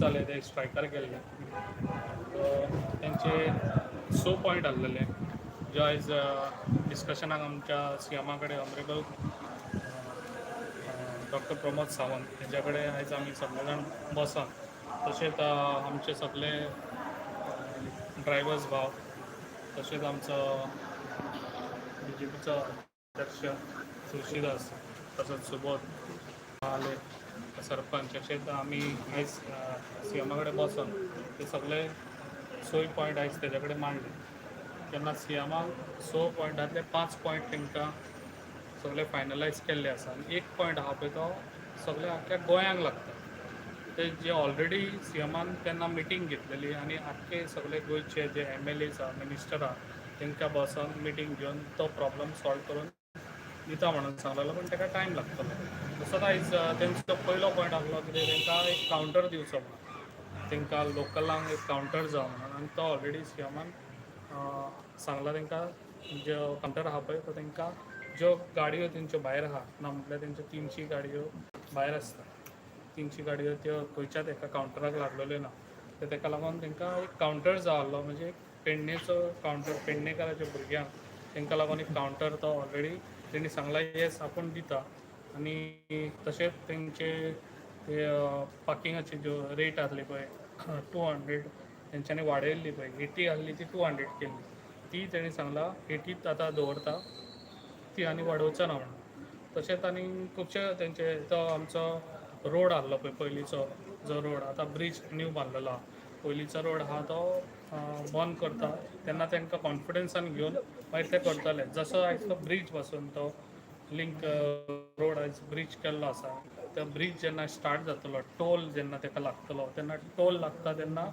जाले ते स्ट्रायकार गेल्ले. तेंचे स पॉयंट आसलेले, जे आयज डिस्कशनाक आमच्या सीएमा कडेन, ऑनरेबल डॉक्टर प्रमोद सावंत हेच्या कडेन आयज आमी सगळे जाण बसोन, तशेंच आमचे सगळे ड्रायवर्स भाव, तशेंच आमचो बीजेपीचो अध्यक्ष तुळशीदास, तसोच सुबोध महाले सरपंच, तशेंच आमी आयज सीएमा कडेन बसोन ते सगळे सय पॉयंट आयज तेज्या कडेन मांडले. तेन्ना सीएमाक स पॉयंटांतले 5 पॉयंट तांकां सगळे फायनलायज केल्ले आसा आनी एक पॉयंट आहा पळय, तो सगळे आख्ख्या गोंयांक लागता. ते जे ऑलरेडी सीएमान तेन्ना मिटींग घेतलेली आनी आख्खे सगळे गोंयचे जे एमएलएज आहा, मिनिस्टर आहा, तांकां बसोन मिटींग घेवन तो प्रॉब्लम सॉल्व करून दिता म्हणून सांगलेलो, पण ताका टायम लागतलो. तसोच आयज तेंचो पयलो पॉयंट आहलो कितें, तांकां एक कावंटर दिवचो म्हणून, तांकां लोकलांक एक कावंटर जाय म्हणून. आनी तो ऑलरेडी सीएमान सांगला तांकां, जो कावंटर आहा पळय तो तांकां ज्यो गाडयो तेंच्यो भायर आहा ना, म्हटल्यार तेंच्यो 300 गाडयो भायर आसता, 300 गाडयो त्यो खंयच्याच एका कावंटराक लागलेल्यो ना. तर ताका लागून तांकां एक कावंटर जाय आहलो, म्हणजे एक पेडणेचो कावंटर, पेडणेकाराच्या भुरग्यांक तांकां लागून एक कावंटर. तो ऑलरेडी तेणी सांगला, येस, आपूण दिता. आनी तशेंच तेंचे ते पार्किंगाची ज्यो रेट आहली पळय, 200 तेंच्यांनी वाडयल्ली पळय, 80 आहली ती 200 केल्ली. ती तेणी सांगला 80त आतां दवरता ती आनी वाडोवचो ना म्हणून. तशेंच आनी खुबशे तेंचे, तो आमचो रोड आहलो पळय, पयलींचो जो रोड, आतां ब्रीज न्यू बांदलेलो आहा, पयलींचो रोड आहा तो बंद करता तेन्ना तांकां कॉन्फिडन्सान घेवन मागीर ते करतले. जसो आयज तो ब्रीज पासून तो लिंक रोड आयज ब्रीज केल्लो आसा, तो ब्रीज जेन्ना स्टार्ट जातलो, टोल जेन्ना ताका लागतलो, तेन्ना टोल लागता तेन्ना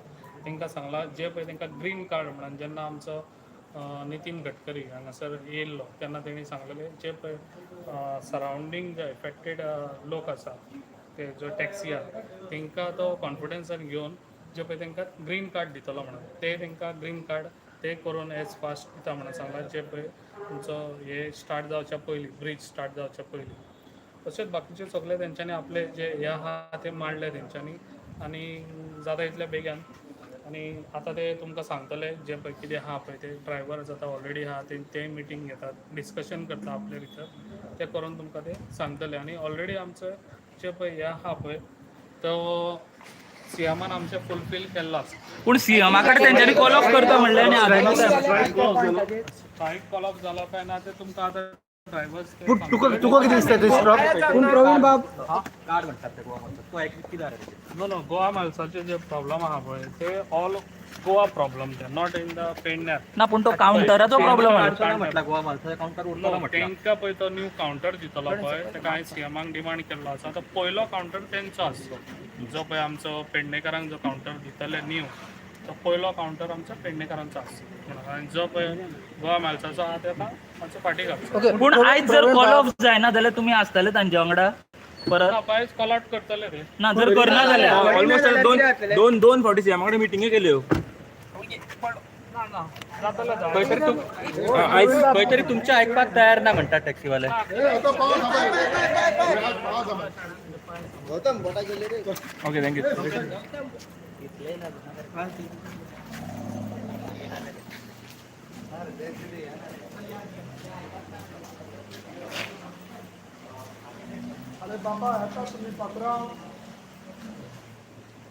तांकां सांगलां जे पळय तांकां ग्रीन कार्ड म्हणून. जेन्ना आमचो नितीन गडकरी हांगासर येयल्लो तेन्ना तेणी सांगलेलें, जे पळय सरावंडींग जे इफेक्टेड लोक आसा, ते जो टॅक्सी आहा, तांकां तो कॉन्फिडन्सान घेवन जे पळय तांकां ग्रीन कार्ड दितलो म्हणून. ते तांकां ग्रीन कार्ड ते करून एज फास्ट दिता म्हणून सांगलां, जे पळय तुमचो हे स्टार्ट जावच्या पयलीं, ब्रीज स्टार्ट जावच्या पयलीं. तशेंच बाकीचे सगळे तेंच्यांनी आपले जे हे आहा ते मांडले तेंच्यांनी आनी जाता इतल्या बेगान. आनी आतां ते तुमकां सांगतले जे पळय कितें आहा पळय ते. ड्रायवर्स आतां ऑलरेडी आहा, ते ते मिटींग घेतात, डिस्कशन करता आपले भितर, ते करून तुमकां ते सांगतले. आनी ऑलरेडी आमचो जे पळय हे आहा पळय, तो सीएमान आमचे फुलफील केल्लो आसा. पूण सीएमा कडेन तेंच्यांनी कॉल ऑफ करता म्हणलें आनी आजून स्ट्रायक कॉल ऑफ जालो काय ना ते तुमकां आतां ड्रायवर्स. पूण तुका तुका कितें दिसता ते स्ट्रॉप? पूण प्रवीण बाब, नो नो, गोवा माल्साचे जे प्रॉब्लम आहा पळय, ते ऑल गोवा प्रॉब्लम ते, not in the पेडण्यार. ना, पूण तो कावंटराचो प्रॉब्लम आहा. नो, तांकां पळय तो न्यू कावंटर दितलो पळय, ताका हांवें सीएमाक डिमांड केल्लो आसा. तो पयलो कावंटर तेंचो आसलो, जो पळय आमचो पेडणेकारांक जो कावंटर दितले न्यू, तो पयलो कावंटर आमचो पेडणेकारांचो आसलो आनी जो पळय गोवा माल्साचो आहा तेका मातसो फाटीं घालचो. ओके. पूण आयज जर प्रवीण कॉल बाब, ऑफ जायना जाल्यार तुमी आसतले तांच्या वांगडा परत? ना, आयज कॉल आउट करतले रे. ना, जर करना जाल्यार? ऑलमोस्ट दोन दोन दोन फावटी सीएमा कडेन मिटिंगी केल्यो. ना ना, जातले. खंय तरी आयज खंय तरी तुमच्या आयकपाक तयार ना म्हणटात टॅक्सीवाले. Okay, thank you. अरे बाबा, आता तुम्ही पात्रांव.